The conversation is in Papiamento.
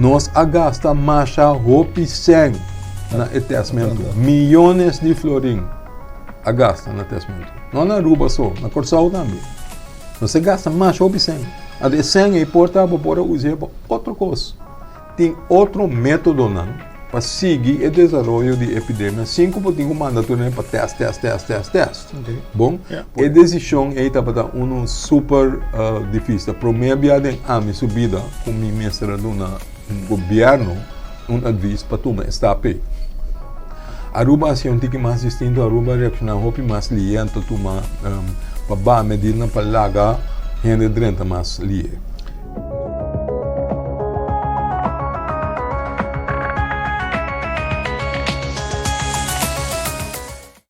Nos a gasta masha hopi sèn na e tèstmentu. Miyones di florin a gasta na tèstmentu. No na Aruba so, na Kòrsou tambe. Nos a gasta masha hopi sèn. Anto e sèn ei por ta bo por a us'é pa otro kos. Tin otro métodonan pa sigui e desaroyo di epidemia sin ku bo tin ku manda tur hende pa tèst, tèst, tèst, tèst, tèst. Bon, e desishon ei tabata unu super difísil. Ta promé bia den ami su bida ku mi mester a duna un gobièrnu un advis pa tuma e stap ei. Aruba a hasi un tiki mas distinto, Aruba a reakshoná hopi mas lihe anto tuma pa baha medidanan pa laga hende drenta mas lihe.